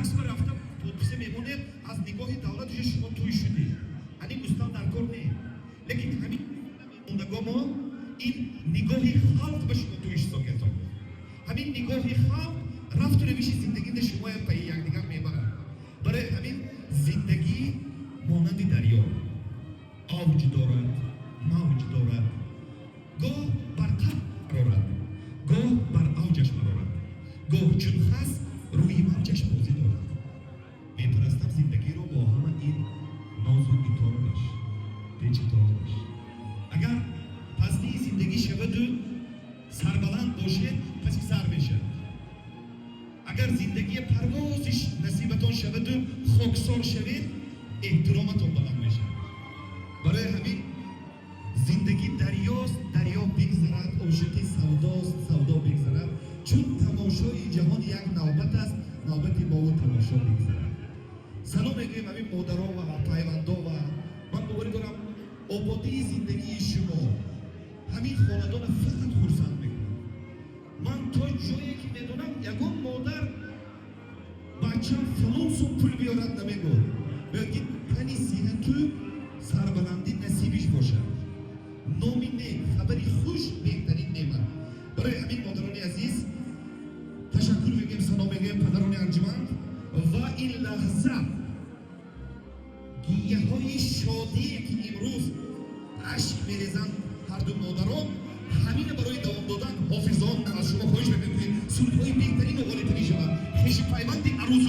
Рафта подписи мемонед, аз нигоҳи давлат уже шумо тӯй шудед. Ҳамин густал дар кор не, лекин ҳамин мондагомо ин нигоҳи халқ ба шумо тӯй ҳисобетон. Ҳамин нигоҳи халқ рафту равиши зиндагида шумоям пайи якдигар мебарад. Барои ҳамин зиндагӣ монанди дарё авҷ дорад, мавҷ дорад, гоҳ бар қаър барорад, гоҳ бар авҷаш барорад, гоҳ чун хас рӯи мавҷаш бозӣ дорад. Мепарастам зиндагиро бо ҳама ин нозу итобаш, печи тобаш. Агар пастии зиндагӣ шаваду сарбаланд бошед, паси сар мешавад. Агар зиндагии парвозиш насибатон шаваду хоксор шавед, эҳтироматон баланд мешавад. Барои ҳамин зиндагӣ дарёст, дарё бигзарад, ошиқӣ савдост, савдо бигзарад, чун тамошои ҷаҳон як навбат аст, навбати мову тамошо бигзарад. Салом мегӯем ҳамин модаро ва пайвандо ва ман боварӣ дорам, ободии зиндагии шумо ҳамин хонадона фақат хурсанд мекунад. Ман то ҷое ки медонам, ягон модар бачам фалон сум пул биёрад намегӯяд, мегӯяд ки тани сиҳату сарбаландӣ насибиш бошад, номи нек, хабари хуш беҳтарин неъмат. Барои ҳамин, модарони азиз, ташаккур мегӯем, салом мегӯем, падарони арҷманд. Ва ин лаҳза гиряҳои шодие ки имрӯз ашк мерезанд ҳарду модарон, ҳамина барои давом додан, ҳофизон, аз шумо хоҳиш мекунем, ки сурудҳои беҳтарину олитарин шавад. Хеши пайванди арӯз.